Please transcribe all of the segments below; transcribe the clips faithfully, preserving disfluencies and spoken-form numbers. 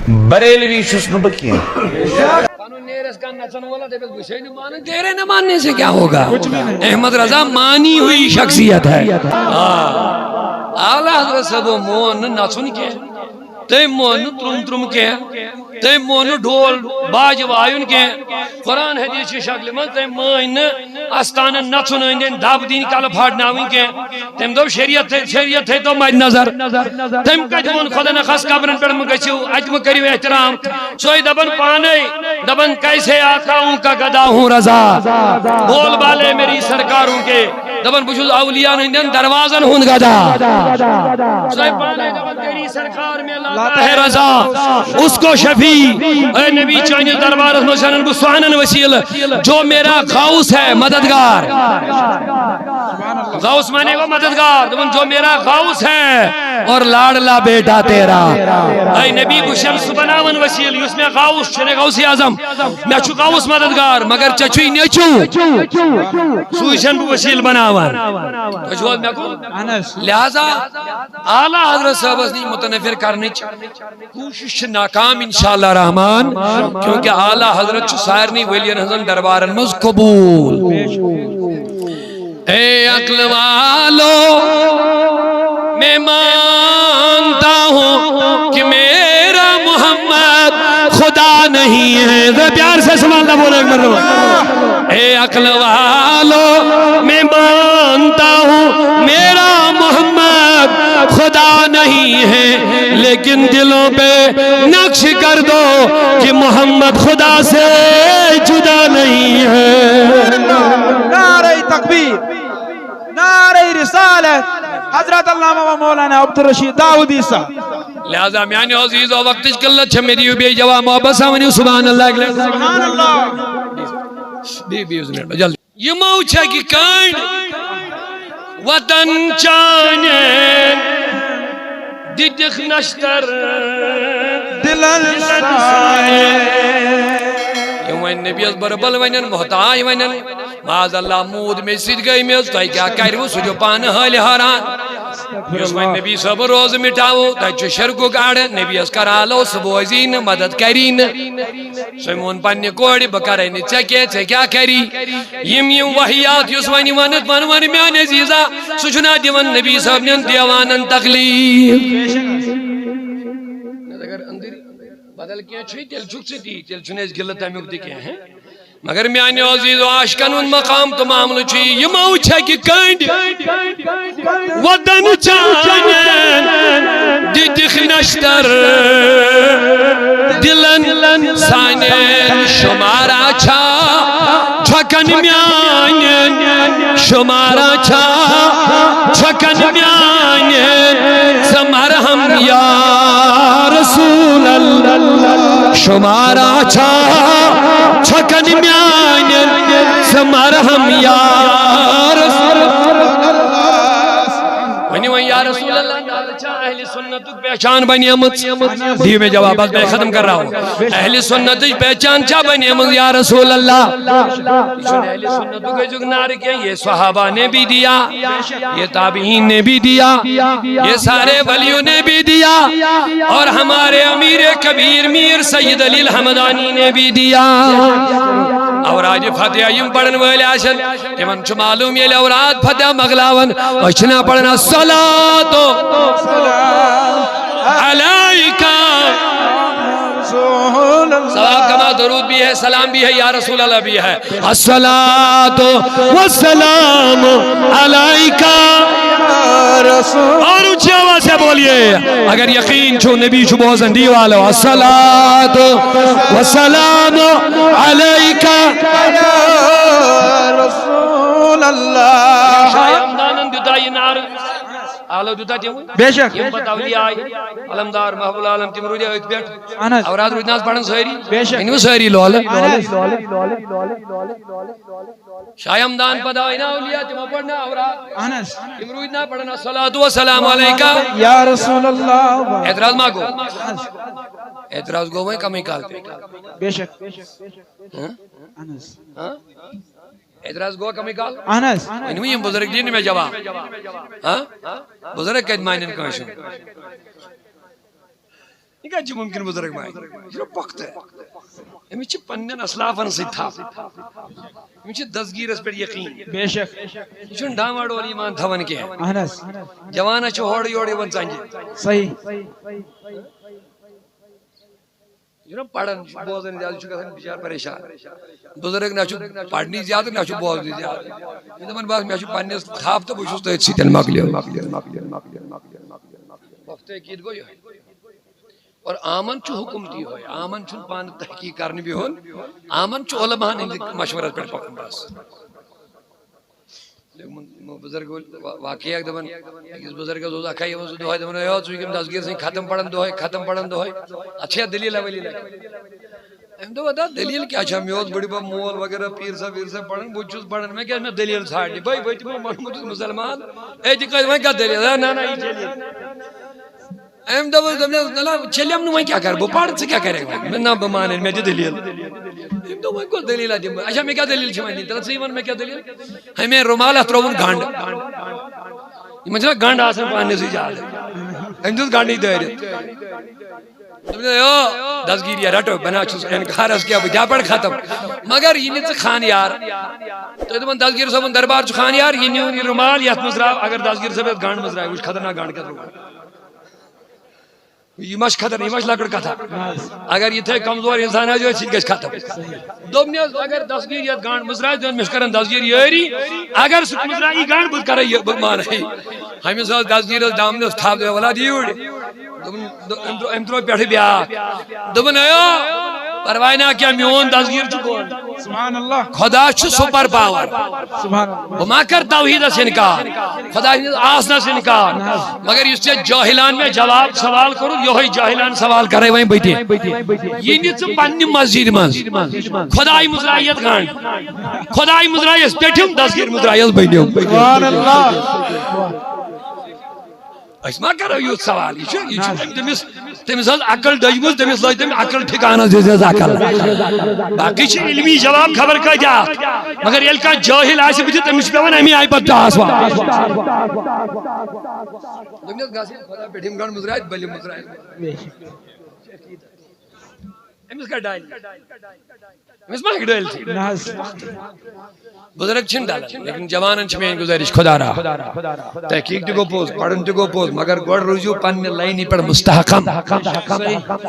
بریلوی چھُس نہٕ بہٕ کینٛہہ۔ پنُن نیرس کانٛہہ نژن وول، دٔپِس، "بہٕ چھُسے نہٕ مانان، تیرے نہ ماننے سے کیا ہوگا؟" احمد رضا مانی ہوئی شخصیت ہے۔ آ، اعلیٰ حضرت صٲبو مون نہٕ نژُن کینٛہہ، تٔمۍ مون نہٕ ترُم ترُم کینٛہہ، تٔمۍ مون نہٕ ڈول باجہِ وایُن کینٛہہ۔ قرآن حدیث چہِ شکلہِ منٛز تٔمۍ مٲنۍ نہٕ استانن نژُن، أنٛدۍ أنٛدۍ دب دِنۍ، کلہٕ پھاٹناوٕنۍ کینٛہہ۔ تٔمۍ دوٚپ، "شریعت تھٲے، شریعت تھٲے تو مد نظر۔" تٔمۍ کتہِ ووٚن، "خۄدا نخواستہٕ قبرن پٮ۪ٹھ مہٕ گٔژھِو، اتہِ مہٕ کٔرِو احترام"؟ سُہ ہے دپان پانے، دپان، "کیسے آقاؤں کا گدا ہوں رضا، بول بالے میری سرکاروں کے"۔ دپان، "بہٕ چھُس اولیاءن ہٕنٛدٮ۪ن دروازن ہُنٛد گدا"۔ سُہ ہے پانے دپان، "تیری سرکار میں لاتا ہے رضا، اس کو شفیع"۔ اے نبی، چٲنِس دربارس منٛز چھُ انان بہٕ سُہ انان وسیلہٕ، جو میرا غوث ہے، مددگار۔ غوث مانے گوٚو مددگار۔ دپان، "جو میرا غوث ہے اور لاڈلا بیٹا تیرا"۔ اے نبی، بہٕ چھُسن سُہ بناوان وسیلہٕ، یُس مےٚ غوث چھُ، نے غوث اعظم۔ مےٚ چھُ غوث مددگار، مگر ژےٚ چھُے نیٚچو۔ سُے چھُسن بہٕ وسیلہٕ بناوان۔ تُہۍ چھِو حظ مےٚ کُن؟ لہذا اعلیٰ حضرت صٲبس نِش متنفر کرنٕچ کوٗشش چھِ ناکام انشاءاللہ رحمان، کیونکہ اعلیٰ حضرت چھُ سارنٕے ؤلین ہٕنٛزن دربارن منٛز قبول۔ اے عقل والو، میں مانتا ہوں کہ میرا محمد خدا نہیں ہے۔ ذرا پیار سے سبحان اللہ بولو ایک مرتبہ۔ اے عقل والو، میں مانتا ہوں میرا محمد خدا نہیں ہے، لیکن دلوں پہ نقش کر دو کہ محمد خدا سے جدا نہیں ہے۔ نعرہ تکبیر، نعرہ رسالت، حضرت علامہ و مولانا عبدالرشید داؤدی صاحب۔ لہذا میانیو عزیزو، وقتٕچ قلت چھےٚ، مےٚ دِیِو بیٚیہِ جواب محبت سان، ؤنِو سبحان اللہ اکہِ لٹہِ۔ سبحان اللہ۔ بیٚیہِ، بیٚیہِ زٕ منٹ، جلدی۔ یِمو چھکہِ کٔنڈۍ وطن چانٮ۪ن دِتِکھ نشتر دِلن سانٮ۪ن۔ یِم وۄنۍ نبی یس بربل ونن، محتاج ونن، معاذ اللہ، موٗد مےٚ سۭتۍ گٔے میٚژ، تۄہہِ کیٛاہ کروٕ؟ سُہ چھُ پانہٕ حٲلہِ حٲران۔ یُس وۄنۍ نبی صٲبن روزٕ مِٹاوو، تتہِ چھُ شرکُک اڑٕ، نبی یس کرالو سُہ بوزی نہٕ، مدد کری نہٕ۔ سُہ ووٚن پننہِ کورِ، "بہٕ کرے نہٕ ژےٚ کینٛہہ، ژےٚ کیٛاہ کری؟" یِم یِم وحیات یُس وۄنۍ ونتھ، ون ون میانہِ عزیزا، سُہ چھُنہ دِوان نبی صٲبنٮ۪ن دیوانن تکلیف۔ نتہٕ اگر أنٛدٕرۍ بدل کینٛہہ چھُے، تیٚلہِ چھُکھ ژٕ تی، تیٚلہِ چھُنہٕ اَسہِ گِلہٕ تمیُک تہِ کینٛہہ، ہے۔ مگر میانیو عزیزو، عاشقن ہُنٛد مقام تہٕ معاملہٕ چھُ یہِ، یِمو چھکہِ کٔنڈۍ وطن چانٮ۪ن دِتِکھ نشتر دِلن سانٮ۪ن۔ شمارا چھا چھۄکن میانٮ۪ن، شمارا چھا چھۄکن میانٮ۪ن، ژٕ مرہم یا رسول اللہ۔ شمارا چھا چھۄکن میانٮ۪ن، ژٕ مرہم یا رسول اللہ۔ ؤنِو وۄنۍ یا رسول اللہ، چھا اہل سنتُک پہچان بنیمٕژ؟ دِیِو مےٚ جواب، بس میں ختم کر رہا ہوں۔ اہل سنتٕچ پہچان چھا بنیمٕژ یا رسول اللہ؟ یہِ چھُنہٕ اہل سنتُک أزیُک نعرٕ کینٛہہ، یہ صحابہ نے بھی دیا، یہ تابعین نے بھی دیا، یہ سارے ولیوں نے بھی دیا، اور ہمارے امیر کبیر میر سید علی الحمدانی نے بھی دیا۔ اوراد فتح یِم پرن وٲلۍ آسن، تِمن چھُ معلوم، ییٚلہِ اوراد فتح مۄکلاون، أسۍ چھِنہ پران الصلاۃ علیک۔ ثواب کما درود بھی ہے، سلام بھی ہے، یا رسول اللہ بھی ہے۔ الصلاۃ والسلام علیک۔ اور اونچی آواز سے بولیے، اگر یقین چھو نبی چھو بوزن دی والو، الصلاۃ والسلام علیک۔ رسول اللہ۔ شاہ ہمدانن دیُتا یہِ نعرٕ۔ اہلو دیُتا تِم۔ بے شک۔ یِم پتہٕ اولیاء آے، علمدار، محبوب العالم، تِم روٗدۍ أتھۍ پٮ۪ٹھ۔ اہن حظ۔ اوراد روٗدۍ نہ حظ پران سٲری؟ بے شک۔ ؤنِو سٲری لولہٕ۔ اہن حظ۔ شاہ ہمدان پتہٕ آے نا اولیاء، تِمو پوٚر نا اوراد۔ اہن حظ۔ تِم روٗدۍ نا پران الصلاۃ والسلام علیک۔ یا رسول اللہ۔ اعتراض ما گوٚو؟ اہن حظ۔ اعتراض گوٚو وۄنۍ کمٕے کال پٮ۪ٹھ۔ بے شک۔ ہاں؟ اہن حظ۔ ہاں؟ اعتراض گوٚو کمٕے کال؟ اہن حظ۔ ؤنِو یِم بُزرگ دِیِو نہٕ مےٚ جواب۔ ہاں؟ بُزرگ کتہِ مانن کٲنٛسہِ ہُنٛد؟ یہِ کَتہِ چھُ مُمکِن بُزرگ ما؟ یہِ چھُ پۄختہٕ۔ أمِس چھِ پننٮ۪ن اسلافن سۭتۍ تھپھ۔ أمِس چھِ دستگیٖرس پٮ۪ٹھ یقیٖن۔ بے شک۔ یہِ چھُنہٕ ڈانواڈول ایمان تھاوان کینٛہہ۔ اہن حظ۔ جوانس چھُ ہورٕ یورٕ یِوان ژنجہِ۔ صحیح۔ یہِ چھُنہ پران، یہِ چھُ بوزان زیادٕ، یہِ چھُ گژھان بِچار پریشان۔ بُزرگ نہ چھُ پرنٕے زیادٕ، نہ چھُ بوزنٕے زیادٕ۔ یہِ دَپان، بس، مےٚ چھُ پننِس تھپھ تہٕ بہٕ چھُس تٔتھۍ سۭتۍ مۄکلیو۔ وقتہٕ عقیٖد گوٚو یِہوٚے۔ اور آمن چھُ حُکُم تہِ یِہوٚے۔ آمن چھُنہٕ پانہٕ تحقیٖق کرنہِ بِہُن۔ آمن چھُ علماہن ہٕنٛدِ مشورس پٮ۪ٹھ پکُن بس۔ لیکن بُزرگ وا-، واقعہ اکھ دپان، أکِس بُزرگس اوس اکھا یِوان سُہ دۄہے دپان، "ہے، ژٕ چھُکھ یِم دستگیٖر سٕنٛدۍ ختم پران دۄہے، ختم پران دۄہے۔ اتھ چھےٚ دٔلیٖلہ ؤلیٖلہ؟" أمۍ دوٚپ، "ہتا دٔلیٖل کیٛاہ چھےٚ؟ مےٚ اوس بٕڈِبب مول وغیرہ پیٖر صٲب ویٖر صٲب پران، بہٕ تہِ چھُس پران، مےٚ کیٛاہ، مےٚ دٔلیٖل ژھانٛڈنہِ؟ بٕے، بٕے تہِ مےٚ ووٚنمُت چھُس مُسلمان، اعتقاد، وۄنۍ کتھ دٔلیٖل؟ ہے، نہ، نہ، یہِ چھےٚ دٔلیٖل۔" أمۍ دوٚپُس، دوٚپنَس، "نہ، نہ، چھٔلِم نہٕ، وۄنۍ کیٛاہ کَرٕ بہٕ؟ پَر، ژٕ کیٛاہ کَرَکھ وۄنۍ؟" مےٚ، "نہ، بہٕ مانَے نہٕ، مےٚ دِ دٔلیٖل۔" أمۍ دوٚپ، "وۄنۍ کۄس دٔلیٖلہ دِمہٕ بہٕ؟ اچھا، مےٚ کیٛاہ دٔلیٖل چھِ وۄنۍ دِنۍ؟ تَلہٕ ژٕے وَن، مےٚ کیٛاہ دٔلیٖل؟" ہے، مےٚ رومال اَتھ ترٛووُن گنٛڈ۔ یِمَن چھِنہ گنٛڈ آسان پانَسٕے زیادٕ۔ أمۍ دیُت گنٛڈٕے دٲرِتھ۔ دوٚپُن، "یو، دستگیٖر یا رَٹو، بہٕ نہ چھُس اِنکارَس کیٛاہ، بہٕ کیٛاہ پَرٕ ختم؟" مگر یہِ نہِ ژٕ خان یار۔ تُہۍ دَپان، دستگیٖر صٲبُن دربار چھُ خان یار، یہِ نیوٗن یہِ رومال، یَتھ منٛز درٛاو، اگر دستگیٖر صٲب یَتھ گنٛڈ منٛز درٛاو، وٕچھ خطرناک گنٛڈ کیٛاہ ترٛووُن۔ یہِ ما چھِ خطر، یہِ ما چھِ لۄکٕٹ کتھا۔ اگر یِتھے کمزور انسان آسہِ، أتھۍ سۭتۍ گژھِ ختم۔ دوٚپنس، اگر دستگیٖر یتھ گانٛڈ مُژراے، دوٚپُن، مےٚ چھُ کران دستگیٖر یٲری، اگر سُہ مُژراے یہِ گانٛڈ، بہٕ تہِ کرے یہِ، بہٕ مانہٕ۔ ہُمِس ٲس دستگیٖرس دامنس تھپھ، دوٚپُن، "ولہ دِ یوٗرۍ۔" دوٚپُن، دو-، أمۍ ترٛوو، أمۍ ترٛوو پٮ۪ٹھٕ بیٛاکھ۔ دوٚپُن، "اَیو، پرواے نا کینٛہہ، میون دستگیٖر چھُ بۄن۔" سبحان اللہ۔ خدا چھُ سپر پاور۔ سبحان اللہ۔ بہٕ ما کرٕ توحیٖدس انکار، خدا سٕنٛدِس آسنس انکار؟ نہ حظ۔ مگر یُس ژےٚ جاہلان مےٚ جواب سوال کوٚرُتھ، یِہوٚے جاہلان سوال کرے وۄنۍ بہٕ تہِ۔ یہِ نہِ ژٕ پننہِ مسجدِ منٛز۔ خداے مُژرایَتھ گنٛڈ، خداے مُژرایَس پیٚٹھِم، دستگیٖر مُژرایَس بٔنِم۔ سبحان اللہ۔ أسۍ ما کرو یُتھ سوال؟ یہِ چھُ، یہِ چھُ تٔمِس، تٔمِس ٲس عقل ڈٔجمٕژ، تٔمِس لٲج تٔمۍ عقل ٹھِکانَس، دِژ عقل۔ باقٕے چھِ علمی جواب خبر کۭتیٛاہ اَتھ، مگر ییٚلہِ کانٛہہ جٲہِل آسہِ بٕتھِ، تٔمِس چھُ پٮ۪وان اَمی آیہِ پَتہٕ ٹاس واپس۔ دوٚپنَس، "گژھ یہِ خۄدا پٮ۪ٹھِم گنٛڈ مُژرایَتھ، بٔلِم مُژرایَتھ۔" أمِس کَتہِ ڈالہِ؟ أمِس ما ہیٚکہِ ڈٲلِتھ؟ نہ حظ۔ بُزرگ چھِنہٕ ڈلان، لیکن جوانن چھِ میٲنۍ گُزٲرِش، خدا را۔ تحقیق تہِ گوٚو پوٚز، پرُن تہِ گوٚو پوٚز، مگر گۄڈٕ روٗزِو پننہِ لاینہِ پٮ۪ٹھ مستحکم۔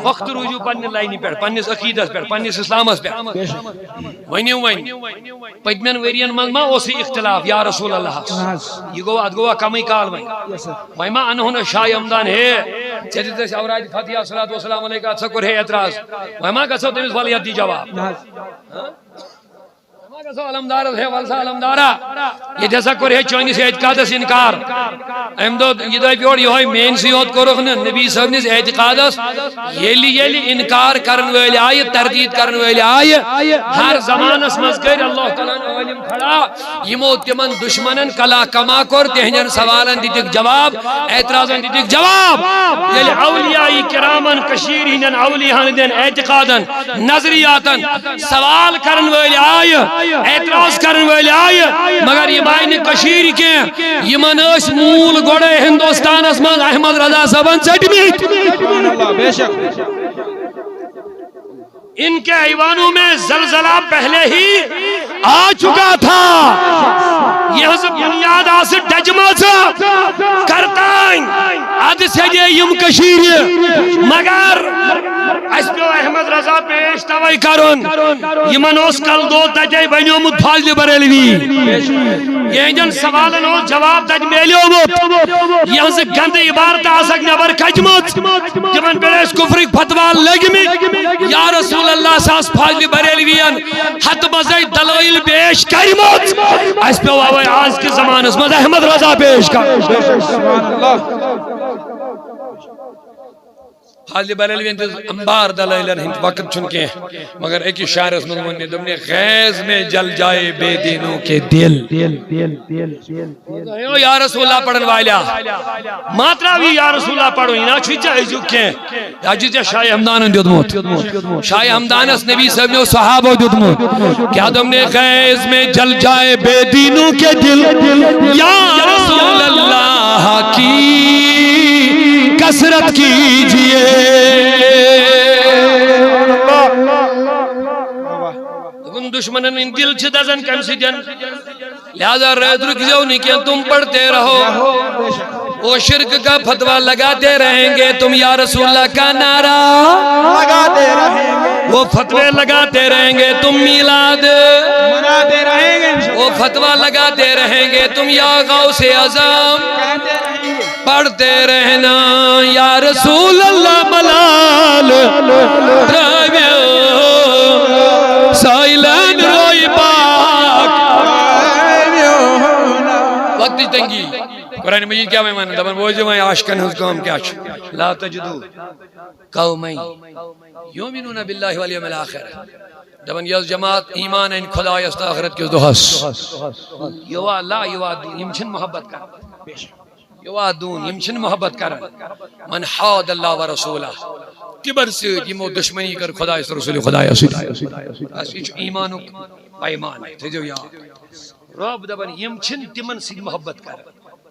وقت روٗزِو پننہِ لاینہِ پٮ۪ٹھ، پننِس عقیٖدس پٮ۪ٹھ، پننِس اسلامس پٮ۪ٹھ۔ ؤنِو وۄنۍ، پٔتمٮ۪ن ؤرین منٛز ما اوسُے اختلاف یا رسول اللہ؟ یہِ گوٚو، اتھ گوٚوا کمٕے کال وۄنۍ؟ وۄنۍ ما انہون أسۍ شاہ ہمدان، ہے، ژےٚ دِژ اَسہِ اوراد فتح الصلاۃ والسلام علیک، اتھ سا کوٚر ہے اعتراض؟ وۄنۍ ما گژھو تٔمِس ولہٕ یتھ دی جواب؟ ہاں؟ وۄنۍ ما گژھو علمدارس، ہے، ول سا علمدارا، ییٚتہِ ہسا کوٚر ہے چٲنِس اعتقادس انکار۔ أمۍ دوٚپ، یہِ دپہِ یورٕ یِہوٚے، میٲنۍ سٕے یوت کوٚرُکھ نہٕ، نبی صٲبنِس اعتقادس۔ ییٚلہِ، ییٚلہِ انکار کرن وٲلۍ آیہِ، تردید کرن وٲلۍ آیہِ، ہر زمانس منٛز کٔرۍ اللہ تعالیٰ ہن عٲلم کھڑا، یِمو تِمن دشمنن کلا کما کوٚر، تِہنٛدٮ۪ن سوالن دِتِکھ جواب، اعتراضن دِتِکھ جواب۔ ییٚلہِ اولیاء کرامن کٔشیٖرِ ہٕنٛدٮ۪ن اولیاء ہن ہٕنٛدٮ۪ن اعتقادن، نظریاتن سوال کرن وٲلۍ آیہِ، اعتراض کرن وٲلۍ آیہِ، مگر یِم آیہِ نہٕ کٔشیٖرِ کینٛہہ، یِمن ٲسۍ موٗل گۄڈے ہندوستانس منٛز احمد رضا صٲبن ژٔٹمٕتۍ۔ سبحان اللہ، بے شک۔ ان کے ایوانوں میں زلزلہ پہلے ہی آ چکا تھا۔ یہنٛز بنیاد آسہٕ ڈجمژ۔ کرتانۍ ادٕ سیٚدے یِم کٔشیٖرِ۔ مگر اسہِ پیوٚو احمد رضا پیش توے کرُن۔ یِمن اوس کلہٕ دود تتے بنیومُت فاضلِ بریلوی۔ یِہنٛدٮ۪ن سوالن اوس جواب تتہِ میلیومُت۔ یِہنٛزٕ گندٕ عبارتہٕ آسکھ نٮ۪بر کھجمٕژ۔ تِمن پٮ۪ٹھ ٲسۍ کفرٕکۍ فتوا لٔگمٕتۍ۔ یا رسول اللہ، سُہ آس فاضلِ بریلوین ہتہٕ منٛزے دلٲیل پیش کرِمٕژ۔ اسہِ پیوٚو اوے آز کِس زمانس منٛز احمد رضا پیش کرُن۔ سبحان اللہ۔ فاضلِ بریلوین دِژ امبار دلٲیلن ہٕنٛدۍ، وقت چھُنہٕ کینٛہہ، مگر أکِس شاعرس منٛز ووٚن مےٚ، دوٚپُن، "خیز میں جل جائے بے دینوں کے دل۔" یا رسول اللہ پرن والیا، ما تراوی یا رسول اللہ پرُن، یہِ نہ چھُے ژےٚ أزیُک کینٛہہ، یہِ چھُے ژےٚ شاہ ہمدانن دیُتمُت۔ شاہ ہمدانس نبی صٲبنیو صحابو دیُتمُت۔ کیٛاہ دوٚپنے، "خیز میں جل جائے بے دینوں کے دل، یا رسول اللہ کی کثرت کیجیے۔ دوٚپُن، دشمنن ہٕنٛدۍ دِل چھِ دزان کمہِ سۭتۍ؟ لہذا رٲژ رُکزیو نہٕ کینٛہہ، تم پڑھتے رہو۔ وہ شرک کا فتویٰ لگاتے رہیں گے تم، یا رسول اللہ کا نعرہ لگاتے رہیں گے۔ وہ فتوے لگاتے رہیں گے تم، میلاد مناتے رہیں گے انشاءاللہ۔ وہ فتویٰ لگاتے رہیں گے تم، یا غوث اعظم کہتے رہیں گے۔ پڑھتے رہنا، یا رسول اللہ، ملال ترٛٲوِو سٲیلن روی پاک۔ وقتٕچ تنگی۔ قرآن مجید کیٛاہ وۄنۍ وَنان؟ دَپان، بوٗزِو وۄنۍ عاشقن ہٕنٛز کٲم کیٛاہ چھِ۔ لا تجدو قوماً یؤمنون باللہ والیوم الآخر۔ دَپان، یۄس جماعت ایمان اَنہِ خۄدایَس تہٕ ٲخرت کِس دۄہَس، یوا لا یوا دون، یِم چھِنہٕ محبت کران۔ یوا دون، یِم چھِنہٕ محبت کران۔ من حاد اللہ و رسولہ، تِمن سۭتۍ یِمو دشمنی کٔر خۄدایَس تہٕ رسول خۄدایَس سۭتۍ۔ بس، یہِ چھُ ایمانُک پیمان، تھٲیزیو یاد۔ رب دَپان، یِم چھِنہٕ تِمن سۭتۍ محبت کران۔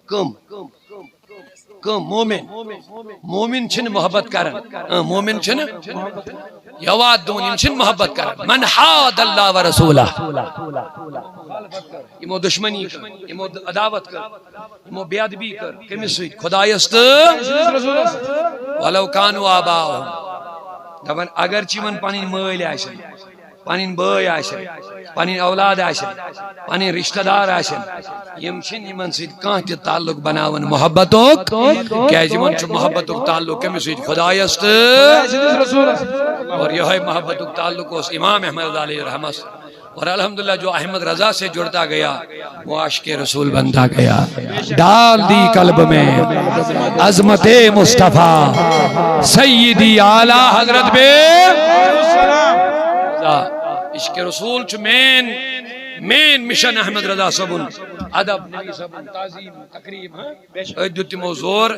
کٕم؟ کٕم؟ مومن۔ مومن چھِنہٕ محبت کران۔ اۭں، مومن چھِنہٕ۔ یوا دون، یِم چھِنہٕ محبت کران۔ من حاد اللہ و رسولہ، یِمو دشمنی کٔر، یِمو عداوت کٔر، یِمو بے ادبی کٔر۔ کٔمِس سۭتۍ؟ خۄدایَس تہٕ ولو کانوا آباءہم۔ دَپان، اگرچہِ یِمن پنٕنۍ مٲلۍ آسن، پنٕنۍ بٲے آسن، پنٕنۍ اولاد آسن، پنٕنۍ رشتہ دار آسن، یِم چھِنہٕ یِمن سۭتۍ کانٛہہ تہِ تعلق بناوان محبتُک، کیازِ یِمن چھُ محبتُک تعلق کٔمِس سۭتۍ؟ خۄدایَس تہٕ۔ اور یِہوٚے محبتُک تعلق اوس امام احمد رضا علیہ الرحمس۔ اور الحمدللہ، جو احمد رضا سے جڑتا گیا، وہ عاشق رسول بنتا گیا۔ ڈال دی قلب میں عظمت مصطفیٰ، سیدی اعلیٰ حضرت بے۔ عشق رسول چھُ main, main mission Ahmad Raza صٲبُن۔ ادب، نبی صٲبُن تعظیم، تقریب، ہاں؟ أتھۍ دیُت تِمو زور۔